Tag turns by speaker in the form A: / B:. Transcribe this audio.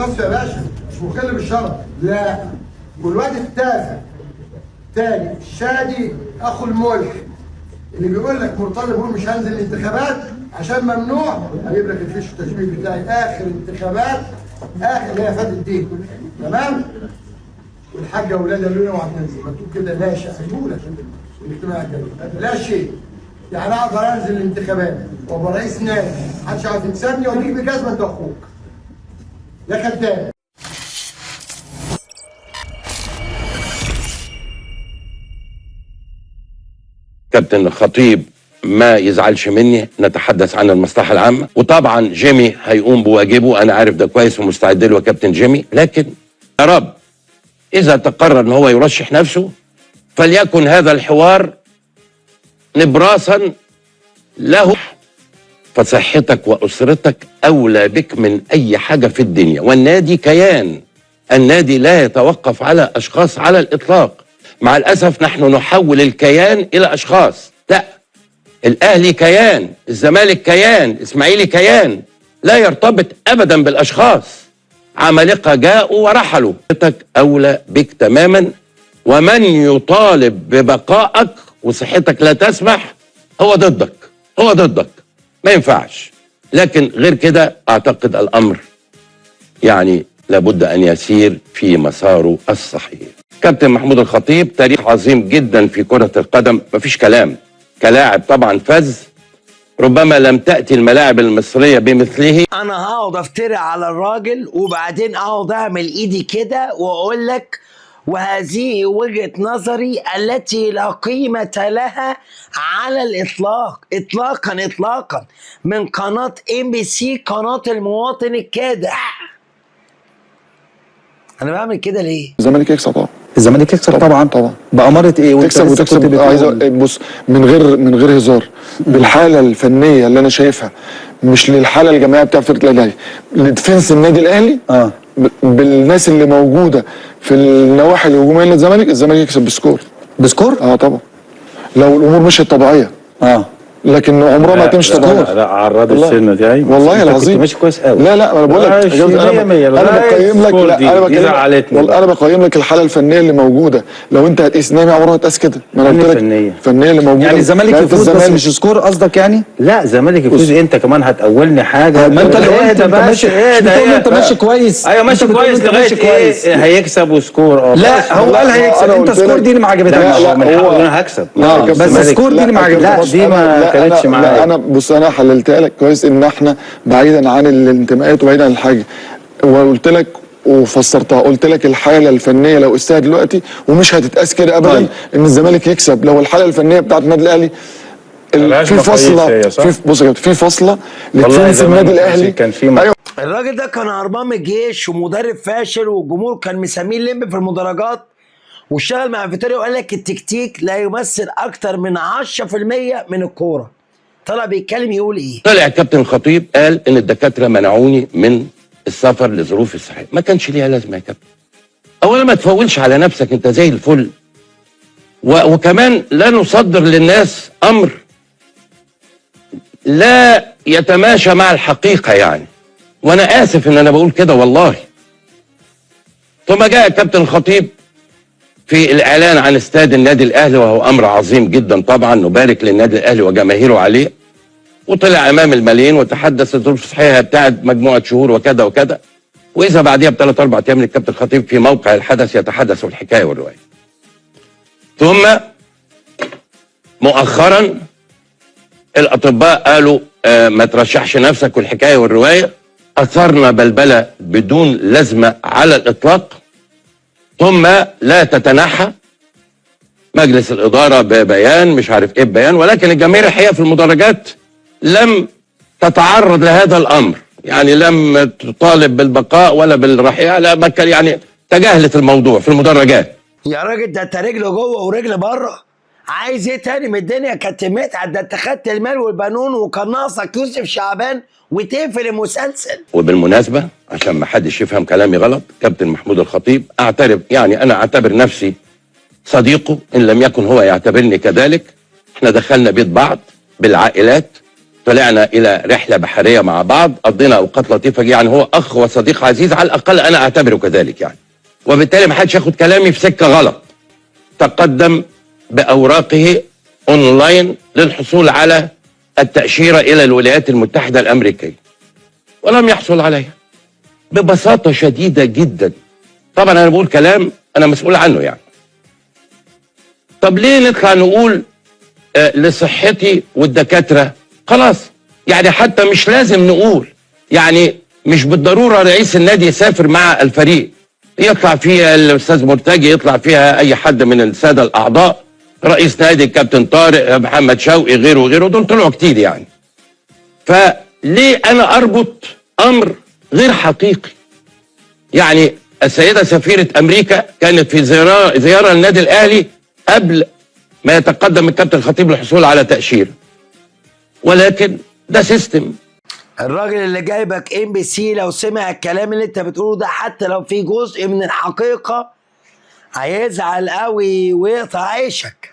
A: بس يا باشا مش مخل بالشرف. لا، والواد التافه تاني الشادي اخو الملح اللي بيقول لك مرتضى بيقول مش هنزل الانتخابات عشان ممنوع، هجيب لك الفيش التشبيه بتاعي اخر انتخابات، اخر اللي هي فاتت دي، تمام؟ والحاجة اولادها قالوا لي اوعى تنزل، مكتوب كده لا شيء، هجيبه لك الاجتماع الجاي، لا شيء، يعني اقدر انزل الانتخابات وابقى رئيس نادي، محدش عارف يكسبني واديك بجزمه انت واخوك يا كداب.
B: كابتن الخطيب ما يزعلش مني، نتحدث عن المصلحة العامة، وطبعا جيمي هيقوم بواجبه، أنا عارف ده كويس ومستعد له يا كابتن جيمي، لكن يا رب إذا تقرر أن هو يرشح نفسه فليكن هذا الحوار نبراسا له. فصحتك وأسرتك أولى بك من أي حاجة في الدنيا، والنادي كيان، النادي لا يتوقف على أشخاص على الإطلاق. مع الأسف نحن نحول الكيان إلى أشخاص. لا، الأهلي كيان، الزمالك كيان، الإسماعيلي كيان، لا يرتبط أبدا بالأشخاص. عمالقة جاءوا ورحلوا، صحتك أولى بك تماما، ومن يطالب ببقائك وصحتك لا تسمح هو ضدك، هو ضدك، ما ينفعش. لكن غير كده أعتقد الأمر يعني لابد أن يسير في مساره الصحيح. كابتن محمود الخطيب تاريخ عظيم جدا في كرة القدم، مفيش كلام، كلاعب طبعا فز، ربما لم تأتي الملاعب المصرية بمثله.
C: انا هقعد افتري على الراجل وبعدين اقعد اعمل ايدي كده واقول لك وهذه وجهة نظري التي لا قيمة لها على الإطلاق، إطلاقا إطلاقا، من قناة MBC، قناة المواطن الكادح. أنا بعمل كده ليه؟
D: الزمالك يكسب طبعا.
E: الزمالك يكسب طبعا
D: طبعا.
E: بأمارة ايه؟ وانت
D: تكسب
E: لسه
D: وتكسب.
E: كنت
D: عايز
E: بتقول
D: بص، من غير هزار، بالحالة الفنية اللي انا شايفها، مش للحالة الجماعية بتاع فرقه الاهلي، ل defense النادي الاهلي بالناس اللي موجودة في النواحي الهجومية للزمالك، الزمالك يكسب ب score.
E: ب score؟
D: اه طبعا، لو الامور مشيت طبيعية. لكن عمرها ما هتمشي طبيعية.
F: لا، لا، عرض السنة دي. ايوه
D: والله العظيم
F: كنت ماشي كويس قوي.
D: لا لا، انا بقول لك انا بقيم لك، لا انا بقيم، والله انا بقيم لك الحالة الفنية اللي موجودة. لو انت هتقيس نامي عمرها ما هتقاس كده. ما انا قلت لك الفنية اللي موجودة
E: يعني الزمالك يفوز بس مش score قصدك يعني؟
F: لا الزمالك يفوز، انت كمان هتقولني حاجة.
E: ما انت اللي قلت انت ماشي، بتقول انت ماشي كويس.
F: ايوه ماشي كويس لغاية ايه هيكسب و score.
E: لا هو قال هيكسب، انت score دي اللي ما عجبتكش.
F: لا هو انا هكسب
E: بس score دي اللي ما عجبتكش.
F: لا دي ما كانتش معايا.
D: لا انا بص، انا حللتها لك كويس ان احنا بعيدا عن الانتماءات وبعيدا عن الحاجة، وقلت لك وفسرتها، قلت لك الحالة الفنية لو قستها دلوقتي ومش هتتقاس كده ابدا. طيب. ان الزمالك يكسب لو الحالة الفنية بتاعت النادي الاهلي في فاصلة، في بص يا كابتن، في فاصلة ل defense النادي الاهلي.
F: كان في
D: ايوه
C: الراجل ده كان هربان من الجيش ومدرب فاشل، والجمهور كان مسميه اللمبي في المدرجات، واشتغل مع فيتوريا وقال لك التكتيك لا يمثل اكتر من 10% من الكورة. طلع بيتكلم يقول ايه؟
B: طلع كابتن الخطيب قال ان الدكاترة منعوني من السفر لظروف الصحية، ما كانش ليها لازمه يا كابتن. اولا ما تفولش على نفسك، انت زي الفل. وكمان لا نصدر للناس امر لا يتماشى مع الحقيقة يعني، وانا اسف ان انا بقول كده والله. ثم جاء كابتن الخطيب في الاعلان عن استاد النادي الاهلي، وهو امر عظيم جدا طبعا، نبارك للنادي الاهلي وجماهيره عليه. وطلع امام الملايين وتحدث الظروف الصحية بتاعت مجموعة شهور وكذا وكذا. واذا بعديها بثلاث اربع ايام الكابتن الخطيب في موقع الحدث يتحدث الحكاية والرواية. ثم مؤخرا الاطباء قالوا ما ترشحش نفسك والحكاية والرواية. اثرنا بلبلة بدون لازمه على الاطلاق. ثم لا تتنحى مجلس الادارة ببيان مش عارف ايه ببيان، ولكن الجماهير الحقيقة في المدرجات لم تتعرض لهذا الامر، يعني لم تطالب بالبقاء ولا بالرحيل، لا يعني تجاهلت الموضوع في المدرجات.
C: يا راجل ده انت رجل جوه ورجل بره، عايز ايه تاني من الدنيا؟ كابتن مدحت ده انت خدت المال والبنون وكان ناقصك يوسف شعبان وتقفل المسلسل.
B: وبالمناسبة عشان ما حدش يفهم كلامي غلط، كابتن محمود الخطيب اعترف، يعني انا اعتبر نفسي صديقه ان لم يكن هو يعتبرني كذلك. احنا دخلنا بيت بعض بالعائلات، طلعنا الى رحله بحرية مع بعض، قضينا اوقات لطيفة، يعني هو اخ وصديق عزيز، على الاقل انا اعتبره كذلك يعني. وبالتالي ما حدش ياخد كلامي في سكة غلط. تقدم باوراقه اونلاين للحصول على التاشيره الى الولايات المتحدة الامريكية، ولم يحصل عليها ببساطة شديدة جدا. طبعا انا بقول كلام انا مسؤول عنه يعني. طب ليه نطلع نقول لصحتي والدكاتره؟ خلاص يعني حتى مش لازم نقول، يعني مش بالضرورة رئيس النادي يسافر مع الفريق، يطلع فيها الاستاذ مرتجي، يطلع فيها اي حد من السادة الاعضاء، رئيس نادي الكابتن طارق، محمد شوقي، غيره وغيره، دول طلعوا كتير يعني. فليه انا اربط امر غير حقيقي؟ يعني السيدة سفيره امريكا كانت في زيارة للنادي الاهلي قبل ما يتقدم الكابتن الخطيب للحصول على تاشيرة، ولكن ده system.
C: الراجل اللي جايبك MBC لو سمع الكلام اللي انت بتقوله ده، حتى لو في جزء من الحقيقة، هيزعل قوي ويقطع عيشك.